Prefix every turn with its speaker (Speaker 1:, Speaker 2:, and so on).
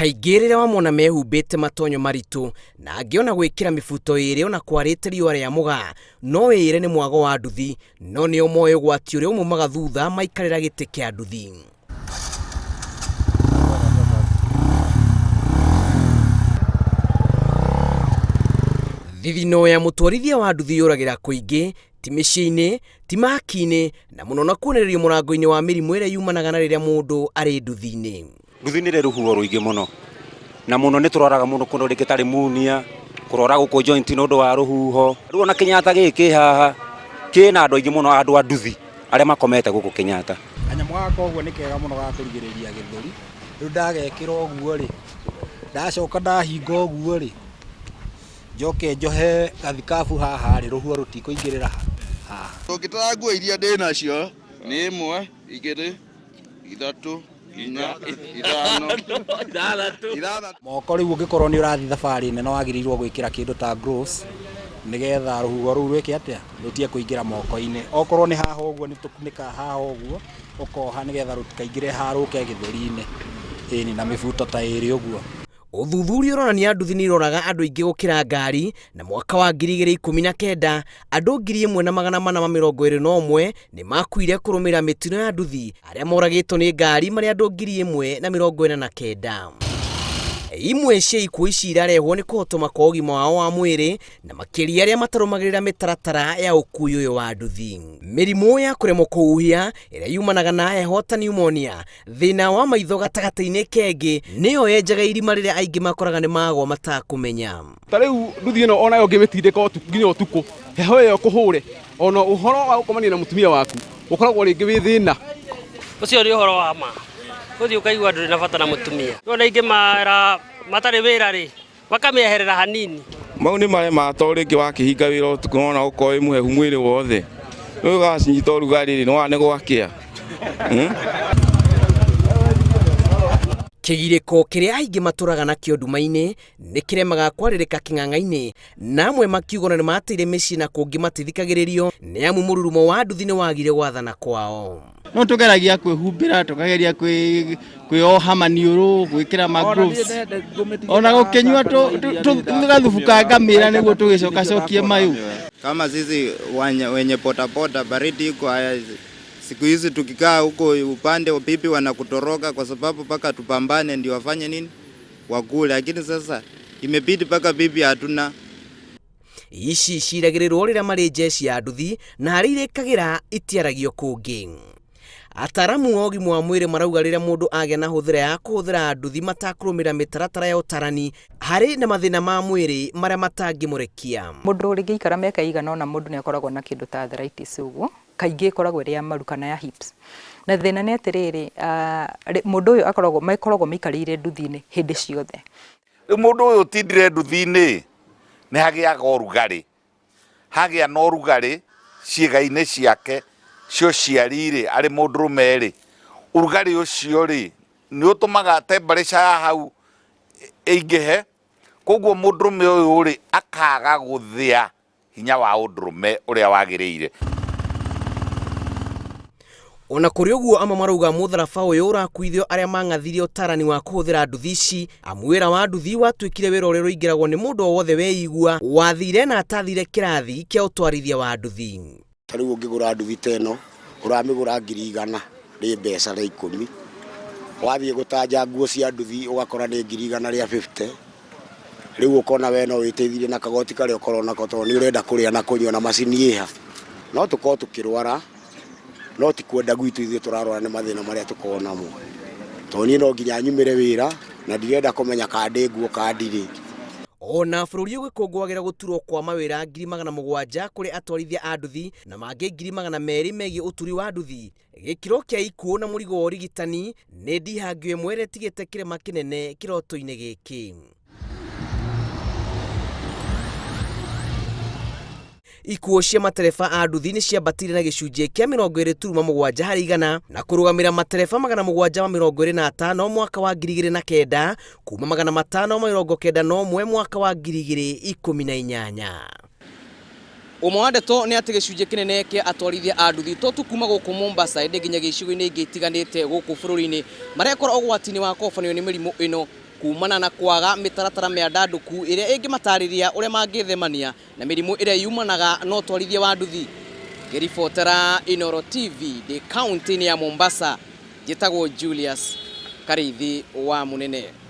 Speaker 1: Kaingĩ rĩrĩa wamona mehumbĩte matonyo maritũ na angĩ ona gwĩkĩra mĩbuto ĩrĩ ona kwarĩte riũa rĩa mũgaa, no wĩĩre nĩ mwago wa nduthi, no nĩo moĩ ũgwati ũrĩa ũmaumaga thutha maikarĩra gĩtĩ kĩa nduthi. Thithino ya mũtwarithia wa nduthi yũragĩra kũingĩ, ti mĩciĩ-inĩ, ti mahaki-inĩ, na mũno na kuonererio mũrango-inĩ wa mĩrimũ ĩrĩa yumanaga na rĩrĩa mũndũ arĩ nduthi-inĩ.
Speaker 2: Nduthi nĩ ĩrĩ rũhuho rũingĩ mũno, na mũno nĩ tũrwaraga mũno kũndũ rĩngĩ ta pneumonia, kũrwara gũkũ joint nĩ ũndũ wa rũhuho. Rĩu ona Kenyatta gĩkĩ kĩ haha, kĩna andũ aingĩ mũno andũ a nduthi arĩa makomete gũkũ Kenyatta.
Speaker 3: Kanyamũ gaka ũguo nĩ kega mũno ga kũrigĩrĩria gĩthũri, rĩu ndagekĩra ũguo rĩ, ndacoka ndahinga ũguo rĩ, njoke njohe gathikabu haha rĩ, rũhuho rũtikũingĩrĩra haha.
Speaker 4: Ũngĩtara nguo iria ndĩ nacio nĩ ĩmwe, igĩrĩ, ithatũ, inya, ithano, ithathatũ.
Speaker 3: Moko rĩu ũngĩkorwo nĩ ũrathiĩ thabarĩ nene wagĩrĩirwo gwĩkĩra kĩndũ ta gloves nĩgetha rũhuho rũu rwĩke atĩa, rũtige kũingĩra moko-inĩ. Okorwo nĩ haha ũguo nĩ tũkunĩkaga haha ũguo, ũkoha nĩgetha rũtikaingĩre haha rũke gĩthũri-inĩ. Ĩni na mĩbuto ta ĩrĩ ũguo.
Speaker 1: Ũthuthuria ũronania nduthi nĩ iroraga andũ aingĩ gũkĩra ngari, na mwaka wa 2019 andũ 1421 nĩ makuire kũrũmĩrĩra mĩtino ya nduthi, arĩa moragĩtwo nĩ ngari marĩ andũ 1049. Imwe cia ikuũ ici irarehwo nĩ kũhotoma kwa ũgima wao wa mwĩrĩ na makĩria arĩa matarũmagĩrĩra mĩtaratara ya ũkui ũyũ wa nduthi. Mĩrimũ ya kũremwo kũhuhia ĩrĩa yumanaga na heho ta pneumonia, Thĩna wa maitho gatagatĩ-inĩ kengĩ nĩyo yenjaga irima rĩrĩa aingĩ makoraga nĩ magwa matakũmenya.
Speaker 5: Ta rĩu nduthi ĩno onayo ũngĩmĩtindĩka nginya ũtukũ, heho ĩyo ĩkũhũre, ona ũhoro wa gũkomania na mũtumia waku ũkoragwo rĩngĩ wĩ thĩna.
Speaker 6: Ũcio nĩ ũhoro wa ma. Ũthiĩ ũkaigua ndũrĩ na bata na mũtumia. Rĩu ona aingĩ mara matarĩ wĩra rĩ, makamĩeherera hanini.
Speaker 4: Mau nĩ marema to rĩngĩ wakĩhinga wĩra ũtukũ nona ũkorwo wĩ mũhehu mwĩrĩ wothe. Rĩu ũgacinyita ũrugarĩ rĩ, nĩwona nĩ gwakĩa.
Speaker 1: Kĩgirĩko kĩrĩa aingĩ matũraga nakĩo nduma-inĩ nĩ kĩremaga kwarĩrĩka kĩng'ang'a-inĩ, na amwe makiuga ona nĩ mateire mĩciĩ na kũngĩ matithikagĩrĩrio nĩ amu mũrurumo wa nduthi nĩ wagire gwathana kwao.
Speaker 7: No tũgeragia kwĩhumbĩra, tũkageria kwĩoha maniũrũ, gwĩkĩra ma gloves, ona gũkĩnyua gathubu ka ngamĩra nĩguo tũgĩcokacokie mayũ.
Speaker 4: Kama sisi wenye bodaboda baridi iko haya, siku hizi tukikaa huko upande bibi wanakutoroka kwa sababu mpaka tupambane ndio wafanye nini wakule, lakini sasa imebidi mpaka bibi hatuna.
Speaker 1: Ici ciragĩrĩrwo rĩrĩa marĩ njeci ya nduthi na harĩa irĩkagĩra itiaragio kũngĩ. Ataramu a ũgima wa mwĩrĩ marauga rĩrĩa mũndũ agĩa na hũthĩra ya kũhũthĩra nduthi matakũrũmĩrĩra mĩtaratara ya ũtarani harĩ na mathĩna ma mwĩrĩ marĩa matangĩmũrekia.
Speaker 8: Mũndũ rĩngĩ aikara mĩaka ĩigana ũna mũndũ nĩ akoragwo na kĩndũ ta arthritis ũguo, kaingĩ ĩkoragwo ĩrĩ ya maru kana ya hips. Na thĩna nĩ atĩrĩrĩ, mũndũ ũyũ akoragwo, makoragwo maikarĩire nduthi-inĩ hĩndĩ ciothe.
Speaker 9: Rĩu mũndũ ũyũ ũtindire nduthi-inĩ nĩ hagĩaga ũrugarĩ, hagĩa na ũrugarĩ ciĩga-inĩ ciake cia ũciari-rĩ, arĩ mũndũrũme-rĩ, ũrugarĩ ũcio-rĩ, nĩ ũtũmaga temperature ya hau ĩingĩhe, koguo mũndũrũme ũyũ-rĩ, akaga gũthĩa hinya wa ũndũrũme ũrĩa wagĩrĩire.
Speaker 1: Ona kũrĩ ũguo amwe marauga mũtharaba ũyũ ũrakuithio arĩa mang'athirie ũtarani wa kũhũthĩra nduthi ici, amu wĩra wa nduthi watuĩkire wĩra ũrĩa ũrĩingĩragwo nĩ mũndũ o wothe weigua wathire na atathire kĩrathi kĩa ũtwarithia wa nduthi.
Speaker 10: Ta rĩu ũngĩgũra nduthi ta ĩno, ũramĩgũra ngiri igana rĩ mbeca rĩa ikũmi. Wathiĩ gũtanja nguo cia nduthi ũgakora nĩ 150,000. Rĩu ũkona we no wĩteithirie na kagoti karĩa ũkoragwo nako tondũ nĩ ũrenda kũrĩa na kũnyua na macini ĩha. No tũkorwo tũkĩrwara, no ti kwenda gwitũ ithuĩ tũrarwara nĩ mathĩna marĩa tũkoragwo namo. Tondũ niĩ no nginya nyumĩre wĩra na ndirenda kũmenya kana ndĩ nguo kana ndirĩ.
Speaker 1: Ona bũrũri ũgĩkũngũagĩra gũturwo kwa mawĩra 700,000 kũrĩ atwarithia a nduthi na mangĩ 200,000 megiĩ ũturi wa nduthi, gĩkĩro kĩa ikuũ na mũrigo wa ũrigitani nĩ ndihangio ĩmwe ĩrĩa ĩtigĩte kĩrema kĩnene kĩroto-inĩ gĩkĩ. Ikuũ cia matereba a nduthi nĩ ciambatire na gĩcunjĩ kĩa 20.7 harĩ igana na kũrũgamĩra matereba 725 mwaka wa 2009 kuma 591 mwaka wa 2018. Ũma wa ndeto nĩ atĩ gĩcunjĩ kĩnene kĩa atwarithia a nduthi to tu kuma gũkũ Mombasa ĩndĩ nginya gĩcigo-inĩ ingĩ itiganĩte gũkũ bũrũri-inĩ marekora ũgwati-inĩ wa kũhobanĩrio nĩ mĩrimũ ĩno. kumana na kwaga mĩtaratara mĩandandũku ĩrĩa ĩngĩmatarĩria ũrĩa mangĩthemania na mĩrimũ ĩrĩa yumanaga na ũtwarithia wa nduthi. Ngĩribotera Inooro TV ndĩ kaũntĩ-inĩ ya Mombasa, njĩtagwo Julius Karĩithi wa Mũnene.